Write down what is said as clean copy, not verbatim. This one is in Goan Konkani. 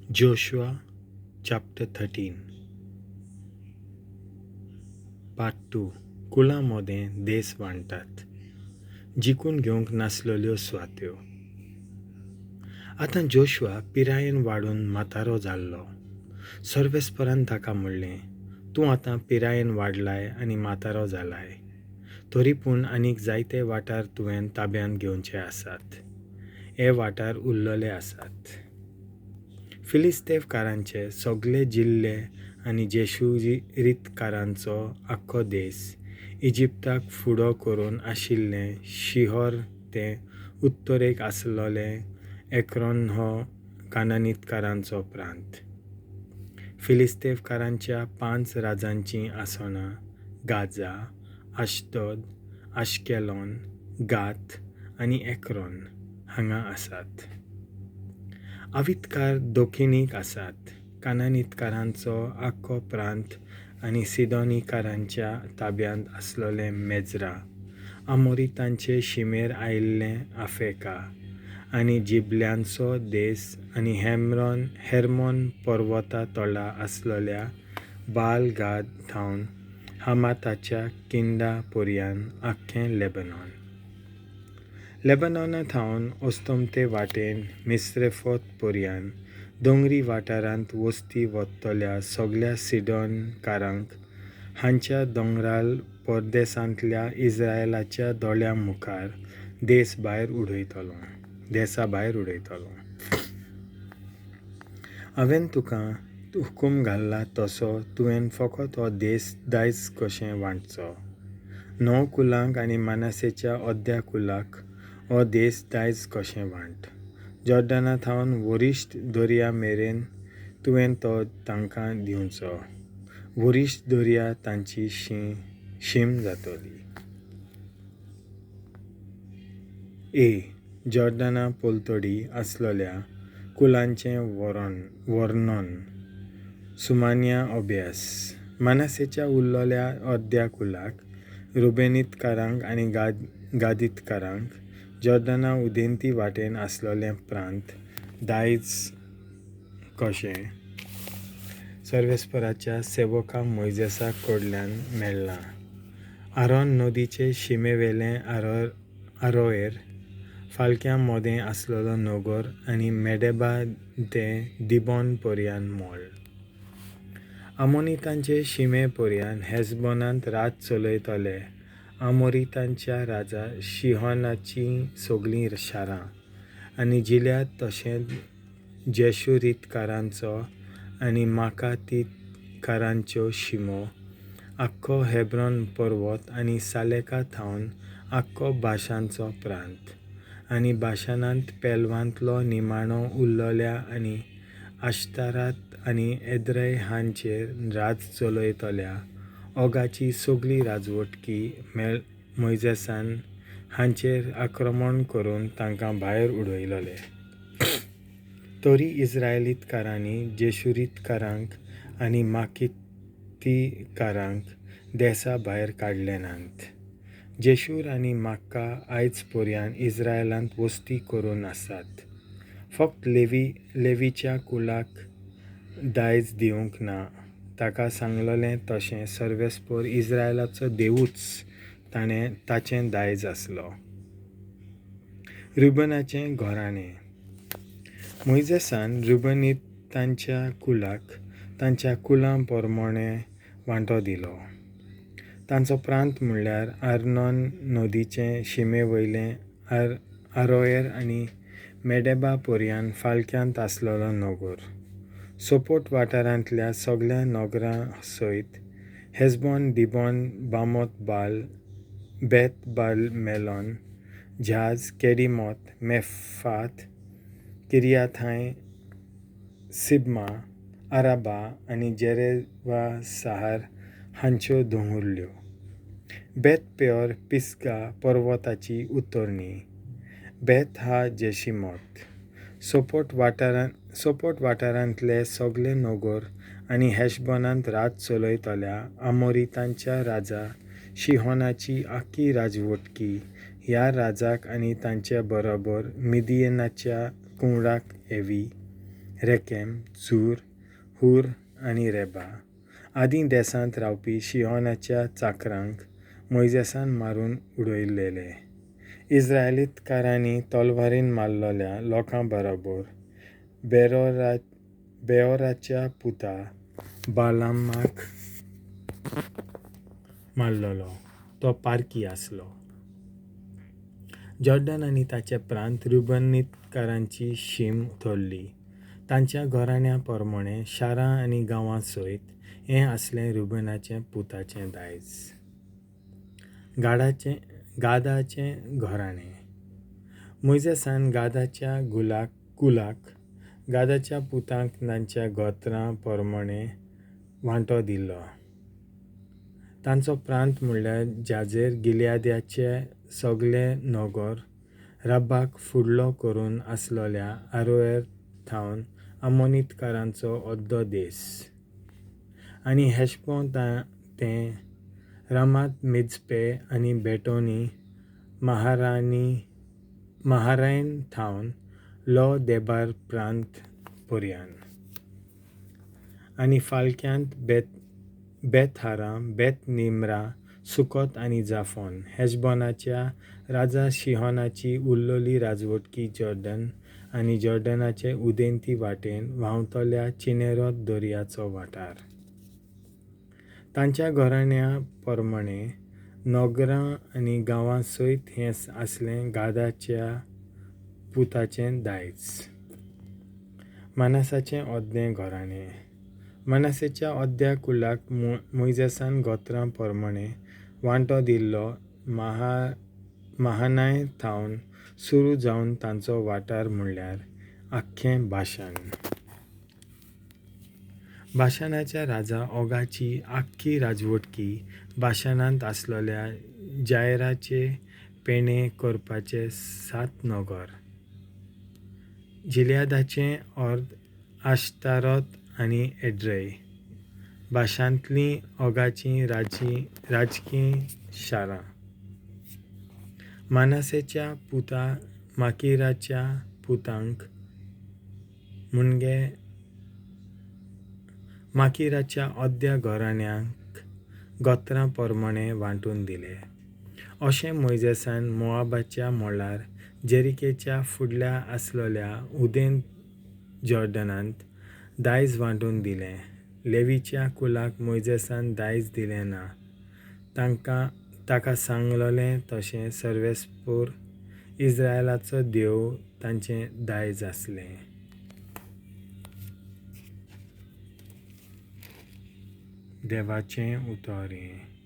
Joshua chapter 13 part 2. कुळां मोदें देस वांट्टात, जिखून घेवंक नासलेल्यो सुवात्यो. आतां जोशुआ पिरायेन वाडून म्हातारो जाल्लो. सर्वेस्परान ताका म्हणलें, तूं आतां पिरायेन वाडलाय आनी म्हातारो जालाय, तरी पूण आनीक जायते वाठार तुवें ताब्यांत घेवचे आसात. हे वाठार उरलेले आसात. फिलिस्तेवकारांचे सगळे जिल्ले आनी जेशुरीतकारांचो आख्खो देस, इजिप्ताक फुडो करून आशिल्लें शिहोर तें उत्तरेक आसलेलें एक्रोन हो कानानीतकारांचो प्रांत. फिलिस्तेवकारांच्या 5 राजांचीं आसनां गाजा, आश्दोद, आश्केलॉन, गात आनी एक्रोन हांगा आसात. आवितकार दक्षिणेक आसात. कानानीतकारांचो आख्खो प्रांत आनी सिडोनीकारांच्या ताब्यांत आसलेलें मेजरा, आमोरितांचे शिमेर आयिल्लें आफ्रेका आनी जिबल्यांचो देस आनी हेर्मोन पर्वता तळा आसलेल्या बाल गाद थावन हामाताच्या किंडा पोरयान आख्खें लेबनॉन. लेबनॉना थावन अस्तमते वाटेन मिस्रेफोत पोरयान दोंगरी वाठारांत वस्ती वतल्या सगळ्या सिडोनकारांक हांच्या दोंगराल परदेसांतल्या इस्रायलाच्या दोळ्यां मुखार देस भायर उडयतलो, देसा भायर उडयतलो. हांवें तुका हुकूम घाल्ला तसो तुवें फकत हो देस दायज कशें वांटचो. 9 कुलांक आनी मानासेच्या अर्द्या कुलाक हो देस दायज कशें वांट. जॉर्डना थावन वरिश्ठ दर्या मेरेन तुवें तो तांकां दिवचो. वरिश्ठ दर्या तांची शीम जातली. ए. जॉर्डना पलतडी आसलेल्या कुलांचें वर्णन. सुमान्या अभ्यास. मानासेच्या उरलेल्या अर्द्या कुलाक, रुबेनीतकारांक आनी गादीतकारांक जॉर्डना उदेंती वाटेन आसलेलें प्रांत दायज कशें सर्वेस्पराच्या सेवका मोयजेसा कडल्यान मेळ्ळां. आरोन नदीचे शिमेवेलें आरोएर फालक्यां मोदें आसलेलो नगर आनी मेडेबा ते दिबॉन पोरयान मोळ. आमोनितांचे शिमे पोरयान हेजबोनांत रात चलयतले आमोरितांच्या राजा शिहोनाचीं सगळीं शारां आनी जिल्यांत, तशेंच जेशुरीतकारांचो आनी माकातीकारांच्यो शिमो, आख्खो हेब्रॉन पर्वत आनी सालेका थावन आख्खो बाशांचो प्रांत आनी बाशानांत पेलवांतलो निमाणो उरलेल्या आनी आश्तारात आनी एद्रय हांचेर राज चलयतल्या ओगाची सगळी राजवटकी मोयजेसान हांचेर आक्रमण करून तांकां भायर उडयलेले. तरी इस्रायलीतकारांनी जेशुरीतकारांक आनी माकितीकारांक देसा भायर काडले नात. जेशूर आनी माक्का आयज पोरयान इस्रायलांत वस्ती करून आसात. फक्त लेवीच्या कुलाक दायज दिवंक ना. ताका सांगलेलें तशें सर्वेस्पर इस्रायलाचो देवूच ताणें ताचें दायज आसलो. रुबनाचें घराणें. मोयजेसान रुबनीतांच्या कुलाक तांच्या कुलां प्रमाणें वांटो दिलो. तांचो प्रांत म्हणल्यार आर्नॉन नदीचे शिमे वयलें आरोएर आनी मेडेबा पोरयान फालक्यांत आसलेलो नगर. सोपोट वाठारांतल्या सगळ्या नगरां सयत Heshbon, Dibon, Bamoth Baal, Beth Baal Meon, Jahaz, Kedemoth, Mephaath, Kiriathaim, Sibmah, Arabah आनी जेरेवा सहार हांच्यो दोंगुल्ल्यो. बेथ पेओर पिस्गा पर्वताची उतरणी, बेथ हा जेशिमोत. सोपोट वाठारांतले सगळे नगर आनी हेशबोनांत रात चलयतल्या आमोरितांच्या राजा शिहोनाची आख्खी राजवटकी ह्या राजाक आनी तांचे बरोबर मिदियनाच्या कुंवराक एवी, रेकेम, झूर, हूर आनी रेबा. आदीं देसांत रावपी शिहोनाच्या चाकरांक मोयजेसान मारून उडयलेले. इस्रायलीतकारांनी तलवारीन मारलेल्या लोकां बरोबर बेओराच्या पुता बालामाक मारलेलो, तो पारकी आसलो. जॉर्डन आनी ताचे प्रांत रुबनीतकारांची शीम थरली, तांच्या घराण्या प्रमाणें शारां आनी गांवां सयत. हें आसलें रुबनाचें पुताचें दायज. गादाचें घराणें. मोयजेसान गादाच्या कुलाक, गादाच्या पुतांक तांच्या गोत्रां प्रमाणें वांटो दिलो. तांचो प्रांत म्हणल्यार जाजेर गिलयादाचे सगळे नगर, रब्बाक फुडलो करून आसलेल्या आरोएर थावन अमोनितकारांचो अद्दो देस, आनी हेशबोन तें रामात मिजपे आनी बेटोनी महारायन थावन लो देबार प्रांत पर्यान, आनी फालक्यांत बेत हाराम, बेत निम्रा, सुकोत आनी जाफोन. हेशबोनाच्या राजा शिहोनाची उरलेली राजवटकी जॉर्डन आनी जॉर्डनाचे उदेंती वाटेन व्हांवतल्या चिनेरोत दर्याचो वाठार. तांच्या घराण्या प्रमाणें नगरां आनी गांवां सयत हें आसलें गादाच्या पुताचें दायज. मानसाचें अद्दें घराणें. मानसेच्या अद्द्या कुलाक मोयजेसान गोत्रां प्रमाणें वांटो दिल्लो. महानाय थावन सुरू जावन तांचो वाठार म्हणल्यार आख्खें भाशण, भाशणाच्या राजा ओगाची आख्खी राजवटकी, भाशणांत आसलेल्या जायराचे पेणे करपाचे 7 नगर, जिलयादाचें अर्द, आश्तारोत आनी एड्रेय, भाशांतलीं ओगाचीं राजकी शारां. मानसेच्या पुता माकिराच्या पुतांक म्हणजे माकिराच्या अद्द्या घराण्यांक गोत्रां प्रमाणें वांटून दिले. अशें मोयजेसान मोआबाच्या मळार जेरिकेच्या फुडल्या आसलेल्या उदेंत जॉर्डनांत दायज वांटून दिलें. लेवीच्या कुलाक मोयजेसान दायज दिलें ना, तांकां ताका सांगलेलें तशें सर्वेस्पोर इस्रायलाचो देव तांचें दायज आसलें. देवाचें उतर हें.